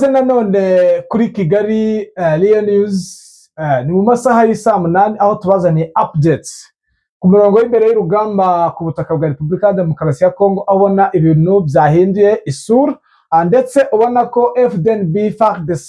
Ikaze nanone kuri Kigali Real News. Ni mu masaha y'isaa 8 aho tubazaniye updates ku murongo w'imbere y'urugamba ku butaka bwa Repubulika ya Demokarasi ya Kongo, aho ubona ibintu byahinduye isura, ndetse ubona ko FDNB, FARDC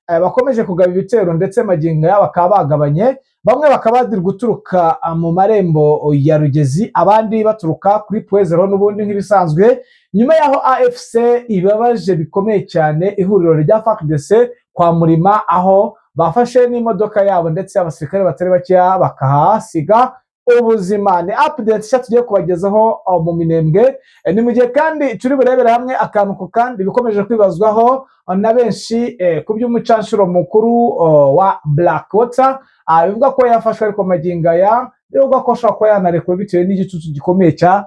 bakomeje kugaba ibitero, ndetse magingo aya bakaba bagabanye, bamwe bakaba bari guturuka mu marembo ya Rugezi, abandi baturuka kuri Point Zéro n'ubundi nk'ibisanzwe, nyuma y'aho AFC ibabaje bikomeye cyane ihuriro rya FARDC kwa Murima, aho bafashe n'imodoka yabo ndetse abasirikare batari bakeya bakahasiga ubuzima. Ni update nshya tugiye kubagezaho mu Minembwe. Ni mu gihe kandi turi burebere hamwe akantu ku kandi bikomeje kwibazwaho na benshi ku by'umucanshuro mukuru wa Blackwater. Bivuga ko yafashwe, ariko magingo aya bivugwa ko ashobora kuba yanarekuwe bitewe n'igitutu gikomeye cya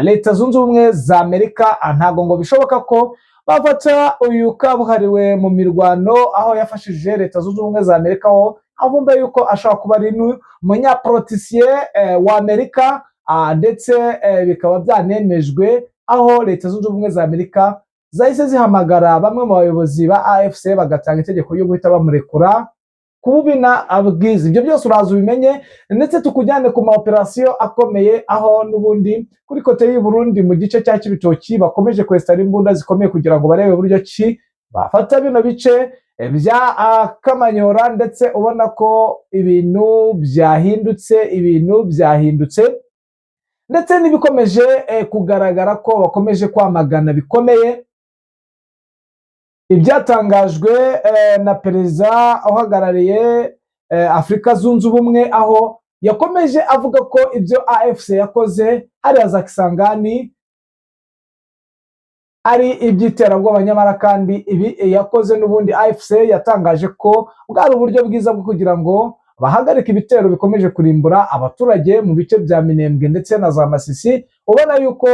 Leta Zunze Ubumwe za Amerika. Ntabwo ngo bishoboka ko bafata uyu kabuhariwe mu mirwano, aho yafashije Leta Zunze Ubumwe za Amerika, aho avumba yuko ashobora kuba ari umunyapolitisiye wa Amerika, ndetse bikaba byanemejwe aho Leta Zunze Ubumwe za Amerika zahise zihamagara bamwe mu bayobozi ba AFC, bagatanga itegeko ryo guhita bamurekura ku bubina bwiza. Ibyo byose uraza ubimenye, ndetse tukujyane ku ma operasiyo akomeye, aho n'ubundi kuri côté y'u Burundi mu gice cya Kibitoki bakomeje kwesitara imbunda zikomeye kugira ngo barebe uburyo ki bafata bino bice bya Kamanyora, ndetse ubona ko ibintu byahindutse, ibintu byahindutse, ndetse n'ibikomeje kugaragara ko bakomeje kwamagana bikomeye ibyatangajwe na perezida uhagarariye Afurika Zunze Ubumwe, aho yakomeje avuga ko ibyo AFC yakoze hariya za Kisangani ari iby'iterabwoba. Nyamara kandi ibi yakoze n'ubundi AFC yatangaje ko bwari uburyo bwiza bwo kugira ngo bahagarike ibitero bikomeje kurimbura abaturage mu bice bya Minembwe ndetse na za Masisi. Ubona yuko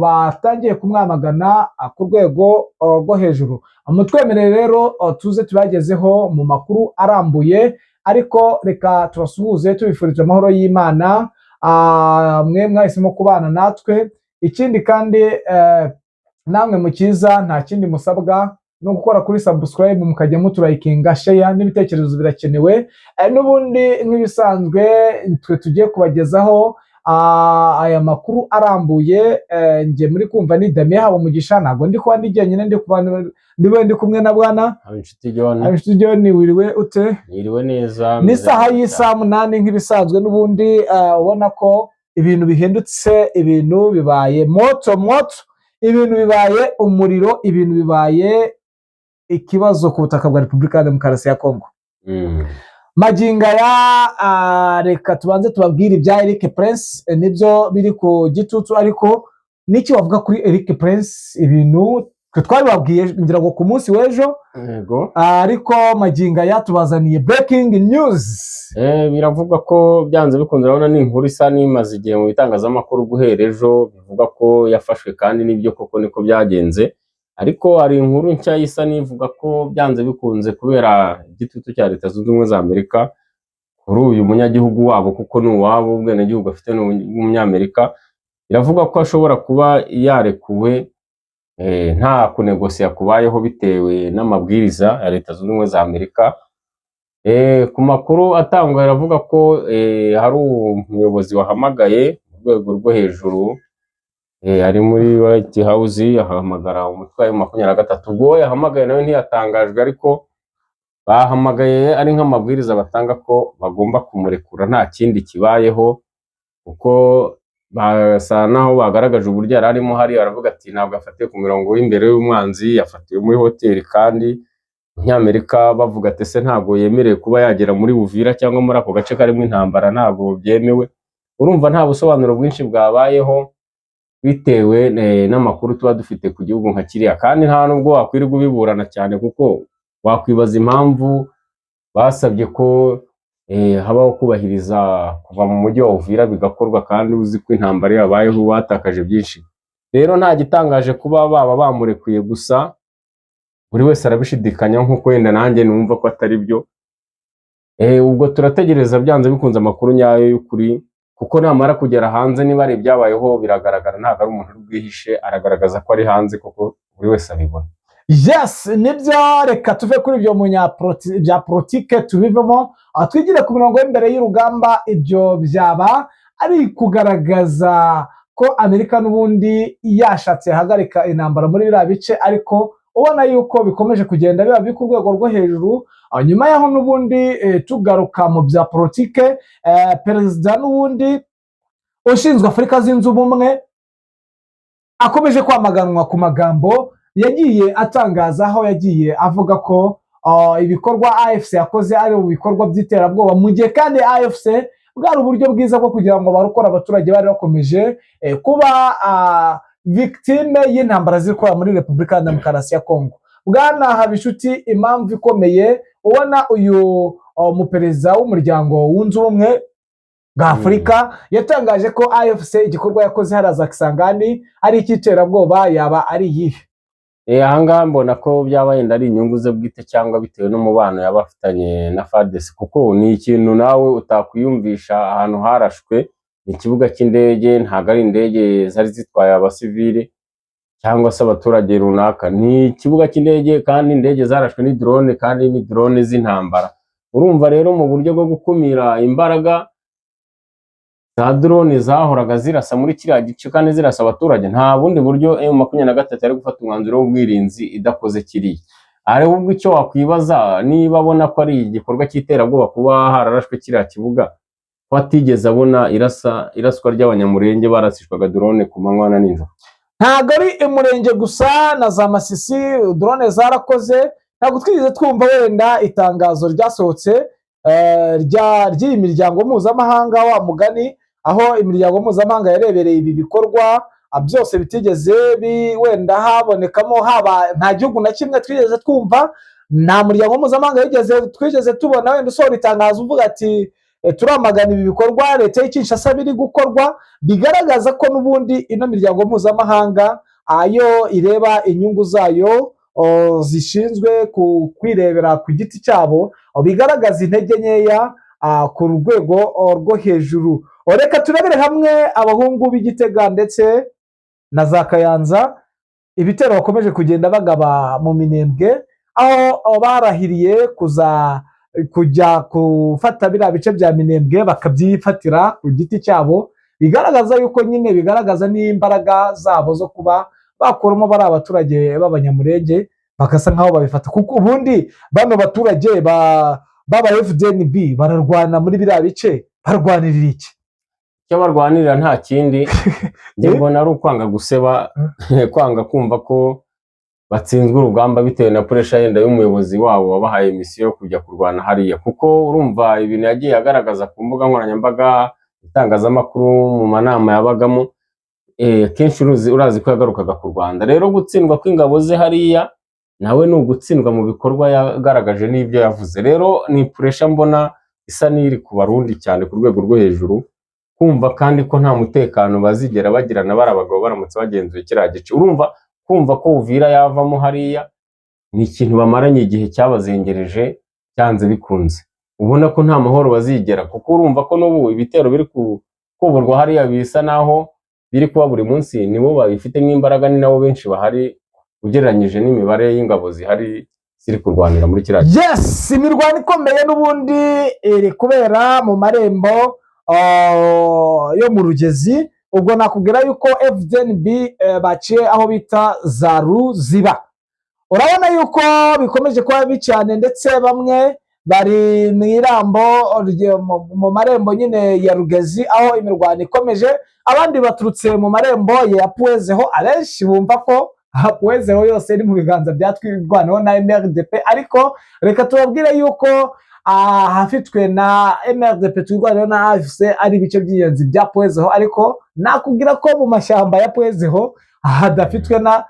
batangiye kumwamagana ku rwego rwo hejuru. Mutwemerere rero tuze tubagezeho mu makuru arambuye, ariko reka tubasuhuze tubifurije amahoro y'Imana, mwe mwahisemo kubana natwe. Ikindi kandi namwe mukiza nta kindi musabwa no gukora kuri subscribe, mukajya muturayikinga, share n'ibitekerezo birakenewe. N'ubundi nk'ibisanzwe twe tugiye kubagezaho aya makuru arambuye. Njye muri kumva ni Damien Habumugisha. Ntabwo ndi kuba ndi jyenyine, ndi kuba ndi kumwe na bwana Inshuti John. Inshuti John, wiriwe ute? Niriwe neza. Ni isaha y'isaha 8 nk'ibisanzwe n'ubundi. Ubona ko ibintu bihindutse, ibintu bibaye moto moto, ibintu bibaye umuriro, ibintu bibaye ikibazo ku butaka bwa Repubulika ya Demokarasi ya Kongo. Magingo aya reka tubanze tubabwire ibya Eric Prince. Nibyo biri ku gitutu, ariko n'iki wavuga kuri Eric Prince? Ibintu twe twabibabwiye ngira ngo ku munsi w'ejo. Yego. Ariko magingo aya tubazaniye breaking news. Biravugwa ko byanze bikunze, urabona ni inkuru isa n'imaze igihe mu bitangazamakuru guhera ejo, bivuga ko yafashwe, kandi nibyo koko niko byagenze. Ariko hari inkuru nshya isa n'ivuga ko byanze bikunze, kubera igitutu cya Leta Zunze Ubumwe za Amerika kuri uyu munyagihugu wabo, kuko ni uwabo, ubwenegihugu afite ni umunyamerika, iravuga ko ashobora kuba yarekuwe nta kunegosiya kubayeho, bitewe n'amabwiriza ya Leta Zunze Ubumwe za Amerika. Ku makuru atangwa aravuga ko hari umuyobozi wahamagaye mu rwego rwo hejuru, ari muri White House, ahamagara umutwe wa 23. Ubwo uwo yahamagaye nawe ntiyatangajwe, ariko bahamagaye ari nk'amabwiriza batanga ko bagomba kumurekura nta kindi kibayeho, kuko basa naho bagaragaje uburyo yari arimo hariya. Baravuga ati ntabwo afatiwe ku mirongo w'imbere y'umwanzi, yafatiwe muri hoteli, kandi umunyamerika bavuga ati ese ntabwo yemerewe kuba yagera muri Uvira cyangwa muri ako gace karimo intambara? Ntabwo byemewe. Urumva nta busobanuro bwinshi bwabayeho bitewe n'amakuru tuba dufite ku gihugu nka kiriya, kandi nta nubwo wakwirirwa ubiburana cyane, kuko wakwibaza impamvu basabye ko habaho kubahiriza kuva mu mujyi wa Uvira bigakorwa, kandi uzi ko intambara yabayeho batakaje byinshi. Rero nta gitangaje kuba baba bamurekuye, gusa buri wese arabishidikanya nk'uko wenda nanjye numva ko atari byo. Ubwo turategereza byanze bikunze amakuru nyayo y'ukuri, kuko namara kugera hanze, niba ari ibyabayeho biragaragara, ntabwo ari umuntu uri bwihishe, aragaragaza ko ari hanze kuko buri wese abibona. Yes, nibyo. Reka tuve kuri ibyo bya politike tubivemo, twigire ku mirongo y'imbere y'urugamba. Ibyo byaba ari kugaragaza ko Amerika n'ubundi yashatse yahagarika intambara muri biriya bice, ariko ubona yuko bikomeje kugenda biba biri ku rwego rwo hejuru. Nyuma yaho n'ubundi tugaruka mu bya politike, perezida n'ubundi ushinzwe Afurika Zunze Ubumwe akomeje kwamaganwa ku magambo yagiye atangaza, aho yagiye avuga ko ibikorwa AFC yakoze ari ibikorwa by'iterabwoba, mu gihe kandi AFC bwari uburyo bwiza bwo kugira ngo barokore abaturage bari bakomeje kuba victime y'intambara ziri kubera muri Repubulika ya Demokarasi ya Kongo. Bwana Habishuti, impamvu ikomeye ubona uyu muperezida w'Umuryango Wunze Ubumwe bwa Afurika yatangaje ko AFC igikorwa yakoze hariya za Kisangani ari icy'iterabwoba yaba ari iyihe? Ahangaha mbona ko byaba yenda ari inyungu ze bwite cyangwa bitewe n'umubano yaba afitanye na FARDC, kuko ni ikintu nawe utakwiyumvisha. Ahantu harashwe ni ikibuga cy'indege, ntabwo ari indege zari zitwaye abasivili cyangwa se abaturage runaka, ni ikibuga cy'indege, kandi indege zarashwe ni drone, kandi ni drone z'intambara. Urumva rero, mu buryo bwo gukumira imbaraga za drone zahoraga zirasa muri kiriya gice kandi zirasa abaturage, nta bundi buryo M23 yari gufata umwanzuro w'ubwirinzi idakoze kiriya. Ahubwo icyo wakwibaza, niba abona ko ari igikorwa cy'iterabwoba kuba hararashwe kiriya kibuga, ko atigeze abona iraswa ry'Abanyamurenge barasishwaga drone ku manywa na nijoro? Ntabwo ari Umurenge gusa, na za Masisi drone zarakoze. Ntabwo twigeze twumva wenda itangazo ryasohotse ry'iyi miryango mpuzamahanga, wa mugani, aho imiryango mpuzamahanga yarebereye ibi bikorwa byose bitigeze wenda habonekamo, haba nta gihugu na kimwe twigeze twumva, nta muryango mpuzamahanga twigeze tubona wenda usohora itangazo uvuga ati: "Turamagana ibi bikorwa leta y'i Kinshasa biri gukorwa." Bigaragaza ko n'ubundi ino miryango mpuzamahanga ayo ireba inyungu zayo zishinzwe kwirebera ku giti cyabo, bigaragaza intege nkeya ku rwego rwo hejuru. Reka turebere hamwe abahungu b'Igitega ndetse na za Kayanza, ibitero bakomeje kugenda bagaba mu Minembwe, aho barahiriye kuza kujya gufata biriya bice bya Minembwe bakabyifatira ku giti cyabo. Bigaragaza yuko nyine bigaragaza n'imbaraga zabo zo kuba bakuramo bari abaturage b'Abanyamurenge, bagasa nkaho babifata, kuko ubundi bano baturage b'aba FDNB bararwana muri biriya bice barwanirira iki? Icyo barwanirira nta kindi, njye mbona ari ukwanga guseba, kwanga kumva ko batsinzwe urugamba bitewe na pressure yenda y'umuyobozi wabo wabahaye mission yo kujya kurwana hariya, kuko urumva ibintu yagiye agaragaza ku mbuga nkoranyambaga, itangazamakuru, mu manama yabagamo, kenshi urazi ko yagarukaga ku Rwanda. Rero gutsindwa kw'ingabo ze hariya nawe ni ugutsindwa mu bikorwa yagaragaje n'ibyo yavuze. Rero ni pressure mbona isa n'iri ku Barundi cyane ku rwego rwo hejuru, kumva kandi ko nta mutekano bazigera bagirana bari abagabo baramutse bagenzuye kiriya gice. Urumva, kumva ko Uvira yavamo hariya ni ikintu bamaranye igihe cyabazengereje, byanze bikunze ubona ko nta mahoro bazigera, kuko urumva ko n'ubu ibitero biri kuburwa hariya bisa naho biri kuba buri munsi. Nibo babifitemo imbaraga, ni nabo benshi bahari ugereranyije n'imibare y'ingabo zihari ziri kurwanira muri kiriya gice. Yes, imirwano ikomeye n'ubundi iri kubera mu marembo yo mu Rugezi. Ubwo nakubwira yuko FDNB baciye aho bita za Ruziba. Urabona yuko bikomeje kuba bibi cyane, ndetse bamwe bari mu irambo mu marembo nyine ya Rugezi, aho imirwano ikomeje, abandi baturutse mu marembo ya Puwezeho. Abenshi bumva ko Puwezeho yose iri mu biganza bya Twirwaneho na MRDP, ariko reka tubabwire yuko ahafitwe na MRDP, Twirwaneho na AFC ari ibice by'ingenzi bya Puwezeho, ariko nakubwira ko mu mashyamba ya Puwezeho hadafitwe na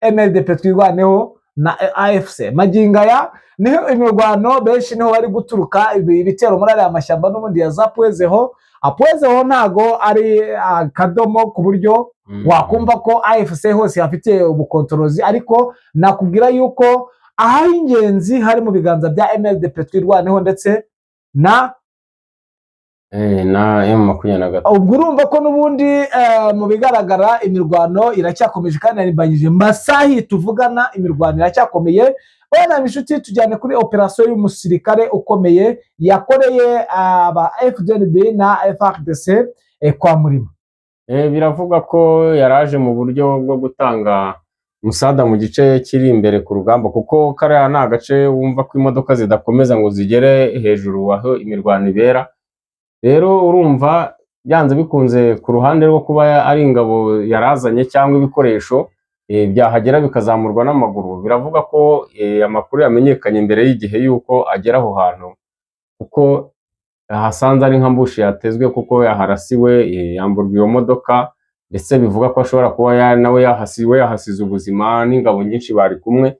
MRDP, Twirwaneho na AFC. Magingo aya niho imirwano, benshi niho bari guturuka ibitero muri ariya mashyamba n'ubundi ya za Puwezeho. Puwezeho ntago ari akadomo ku buryo wakumva ko AFC hose hafite ubukontorozi, ariko nakubwira yuko ah'ingenzi hari mu biganza bya MRDP, Twirwaneho ndetse na Na M23. Ubwo urumva ko n'ubundi mu bigaragara imirwano iracyakomeje kandi yarimbanyije. Masahi tuvugana imirwano iracyakomeye. Bwana inshuti, tujyane kuri operasiyo y'umusirikare ukomeye yakoreye aba FDNB na FARDC kwa Murima. Biravugwa ko yaraje mu buryo bwo gutanga umusada mu gice kiri imbere ku rugamba, kuko kariya ni agace wumva ko imodoka zidakomeza ngo zigere hejuru aho imirwano ibera. Rero urumva byanze bikunze, ku ruhande rwo kuba ari ingabo yarazanye cyangwa ibikoresho byahagera bikazamurwa n'amaguru, biravuga ko amakuru yamenyekanye mbere y'igihe y'uko agera aho hantu, kuko ahasanze ari nka ambush yatezwe, kuko yaharasiwe, yamburwa iyo modoka, ndetse bivuga ko ashobora kuba nawe yahasiwe, yahasize ubuzima n'ingabo nyinshi bari kumwe.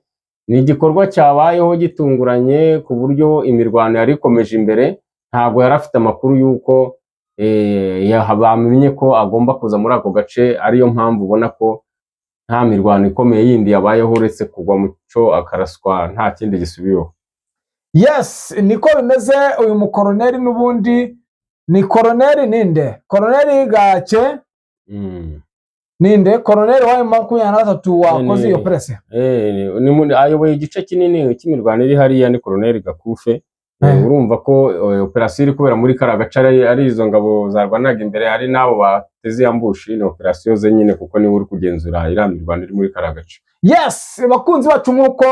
Ni igikorwa cyabayeho gitunguranye, ku buryo imirwano yari ikomeje imbere, ntabwo yari afite amakuru y'uko bamenye ko agomba kuza muri ako gace. Ariyo mpamvu ubona ko nta mirwano ikomeye yindi yabayeho uretse kugwa mu cyo akaraswa, nta kindi gisubiyeho. Yes, niko bimeze. Uyu mukoroneri n'ubundi ni koroneri ninde? Koroneri Gake. Ninde koroneri wa 23 wakoze iyo presse? Ayoboye igice kinini cy'imirwano iri hariya, ni koroneri Gakufe. Urumva ko operasiyo iri kubera muri kariya gace ari izo ngabo zarwanaga imbere, hari n'abo bateze ambush. Ni operasiyo ze nyine, kuko niwe uri kugenzura iriya mirwano iri muri kariya gace. Yes, bakunzi bacu, nk'uko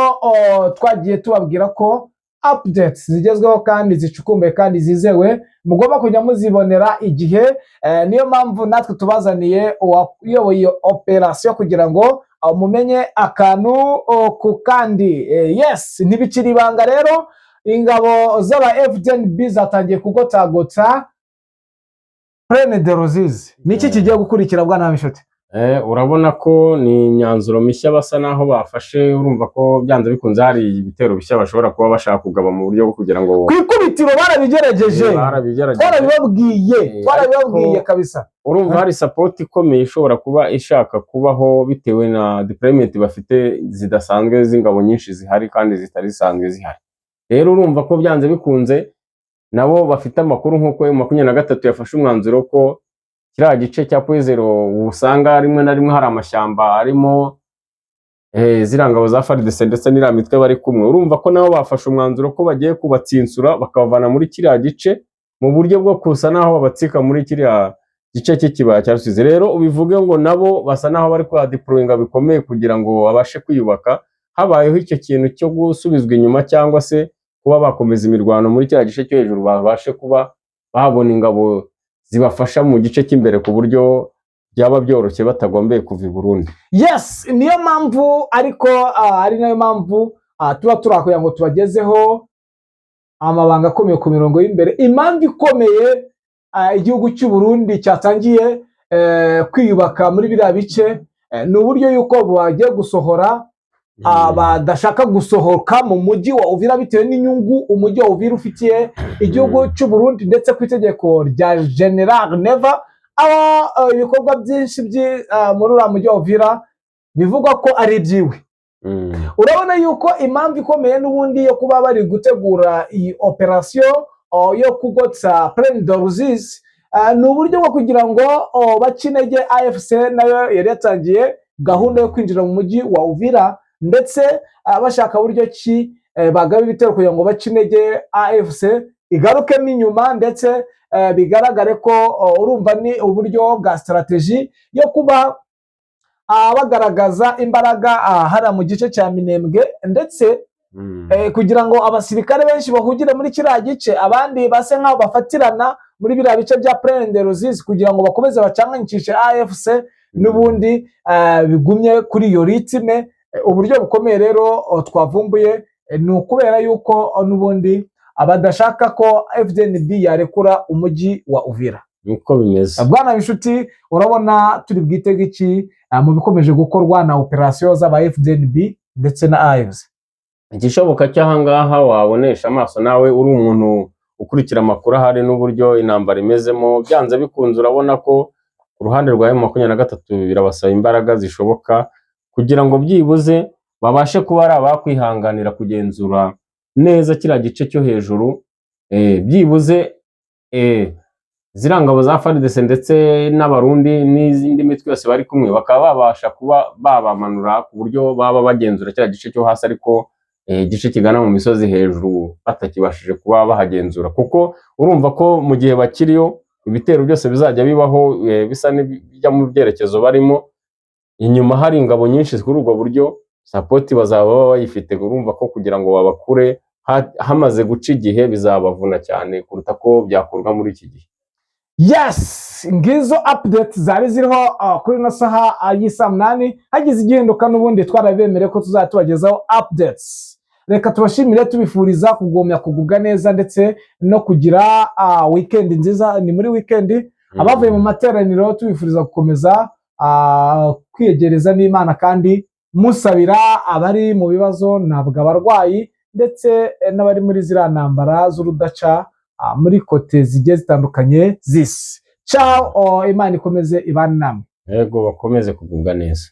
twagiye tubabwira ko updates zigezweho kandi zicukumbuye kandi zizewe mugomba kujya muzibonera igihe, niyo mpamvu natwe tubazaniye uwayoboye iyo operasiyo kugira ngo mumenye akantu ku kandi. Yes, ntibikiri ibanga rero, ingabo z'aba FDNB zatangiye kugotagota Plaine de Ruzizi. Niki kigiye gukurikira, bwana Mishuti? Urabona ko ni imyanzuro mishya basa naho bafashe. Urumva ko byanze bikunze hari ibitero bishya bashobora kuba bashaka kugaba mu buryo bwo kugira ngo Ku ikubitiro barabigerageje. Barabigerageje. Twarabibabwiye. Twarabibabwiye. Ariko kabisa. Urumva hari support ikomeye ishobora kuba ishaka kubaho bitewe na deployment bafite zidasanzwe z'ingabo nyinshi zihari kandi zitari zisanzwe zihari. Rero urumva ko byanze bikunze nabo bafite amakuru, nk'uko M23 yafashe umwanzuro ko kiriya gice cya Point Zéro usanga rimwe na rimwe hari amashyamba arimo ziriya ngabo za FARDC ndetse n'iriya mitwe bari kumwe. Urumva ko nabo bafashe umwanzuro ko bagiye kubatsinsura bakabavana muri kiriya gice mu buryo bwo kusa naho babatsika muri kiriya gice cy'ikibaya cya Rusizi. Rero ubivuge ngo nabo basa naho bari kuhadeployinga bikomeye kugira ngo babashe kwiyubaka. Habayeho icyo kintu cyo gusubizwa inyuma cyangwa se kuba bakomeza imirwano muri kiriya gice cyo hejuru, babashe kuba babona ingabo zibafasha mu gice cy'imbere, ku buryo byaba byoroshye batagombeye kuva i Burundi. Yes, niyo mpamvu ariko ari nayo mpamvu tuba turi aho kugira ngo tubagezeho amabanga akomeye ku mirongo y'imbere. Impamvu ikomeye igihugu cy'u Burundi cyatangiye kwiyubaka muri biriya bice ni uburyo yuko bagiye gusohora badashaka gusohoka mu mujyi wa Uvira bitewe n'inyungu umujyi wa Uvira ufitiye igihugu cy'u Burundi, ndetse ku itegeko rya General Neva, aho ibikorwa byinshi muri uriya mujyi wa Uvira bivugwa ko ari ibyiwe. Urabona yuko impamvu ikomeye n'ubundi yo kuba bari gutegura iyi operasiyo yo kugotsa Plaine de Ruzizi ni uburyo bwo kugira ngo bace intege AFC nayo yari yatangiye gahunda yo kwinjira mu mujyi wa Uvira, ndetse bashaka buryo ki bagaba ibitero kugira ngo bace intege AFC igarukemo inyuma, ndetse bigaragare ko urumva ni uburyo bwa strategy yo kuba bagaragaza imbaraga hariya mu gice cya Minembwe, ndetse kugira ngo abasirikare benshi bahugire muri kiriya gice, abandi base nk'aho bafatirana muri biriya bice bya Plaine de Ruzizi, kugira ngo bakomeze bacanganyikishe AFC n'ubundi bigumye kuri iyo rythme. Uburyo bukomeye rero twavumbuye ni ukubera yuko n'ubundi abadashaka ko FDNB yarekura umujyi wa Uvira. Niko bimeze. Bwana Bishuti, urabona turi bwitege iki mu bikomeje gukorwa na operasiyo z'aba FDNB ndetse na AFC? Igishoboka cy'ahangaha wabonesha amaso nawe uri umuntu ukurikira amakuru ahari n'uburyo intambara imezemo, byanze bikunze urabona ko ku ruhande rwa M23 birabasaba imbaraga zishoboka kugira ngo byibuze babashe kuba ari abakwihanganira kugenzura neza kiriya gice cyo hejuru, byibuze. Ziriya ngabo za FARDC ndetse n'Abarundi n'izindi mitwe yose bari kumwe bakaba babasha kuba babamanura ku buryo baba bagenzura kiriya gice cyo hasi, ariko igice kigana mu misozi hejuru batakibashije kuba bahagenzura, kuko urumva ko mu gihe bakiriyo ibitero byose bizajya bibaho bisa n'ibijya mu byerekezo barimo. Inyuma hari ingabo nyinshi, kuri ubwo buryo support bazaba baba bayifite. Urumva ko kugira ngo babakure hamaze guca igihe bizabavuna cyane kuruta ko byakorwa muri iki gihe. Yes, ngizo update zari ziriho kuri ino saha y'isaa 8. Hagize igihinduka n'ubundi twarabemereye ko tuzajya tubagezaho updates. Reka tubashimire, tubifuriza kugumya kugubwa neza ndetse no kugira weekend nziza. Ni muri weekend, abavuye mu materaniro tubifuriza gukomeza kwiyegereza n'Imana, kandi musabira abari mu bibazo, ntabwo abarwayi, ndetse n'abari muri ziriya ntambara z'urudaca muri côté zigiye zitandukanye z'isi. Ciao, oh, Imana ikomeze ibane namwe. Yego, bakomeze kugubwa neza.